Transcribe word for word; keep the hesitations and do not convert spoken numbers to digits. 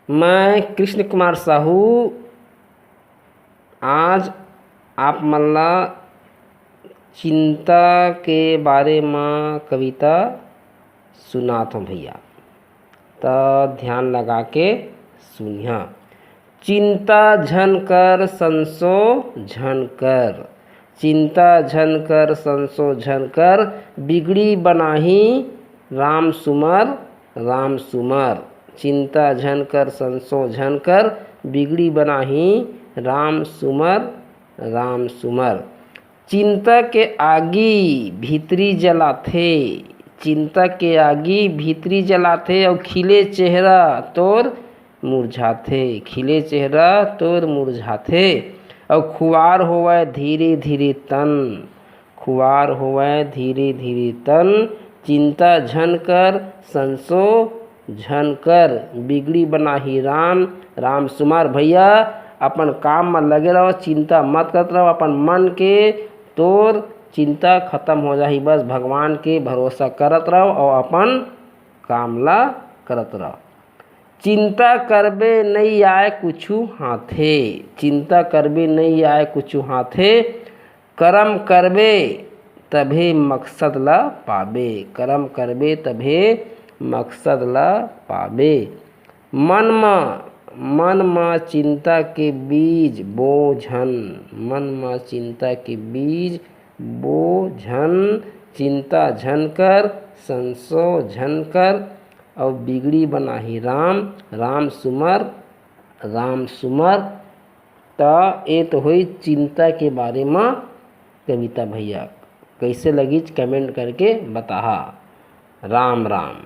मैं कृष्ण कुमार साहू आज आप मन ला चिंता के बारे म कविता सुनात हूँ भैया, त ध्यान लगा के सुनिहा। चिंता झन कर संसो झन कर, चिंता झन कर संसो झन कर, बिगड़ी बनाही राम सुमर राम सुमर। चिंता झन कर संसो झन कर, बिगड़ी बनाही राम सुमर राम सुमर। चिंता के आगी भीतरी जलाथे, चिंता के आगी भीतरी जलाथे, अउ खिले चेहरा तोर मुरझाथे, खिले चेहरा तोर मुरझाथे। अउ खुवार होवय धीरे धीरे तन, खुवार होवय धीरे धीरे तन। चिंता झन कर संसो झन कर, बिगड़ी बनाही राम राम सुमर। भैया, अपन काम म लगे रहो, चिंता मत करत रहो अपन मन के, तोर चिंता खत्म हो जाही। बस भगवान के भरोसा करत रहो अउ अपन काम ला करत रहो। चिंता करबे नइ आय कुछु हाथे, चिंता करबे नइ आय कुछु हाथे। करम करबे तभे मकसद ला पाबे, करम करबे तभे मकसद ला पाबे। मन म, मन म चिंता के बीज बो झन, मन म चिंता के बीज बो झन। चिंता झन कर, संसो झन कर, अउ बिगड़ी बनाही राम राम सुमर राम सुमर। त ए तो होई चिंता के बारे म कविता। भैया, कइसे लगिच, comment करके बताहा। राम राम।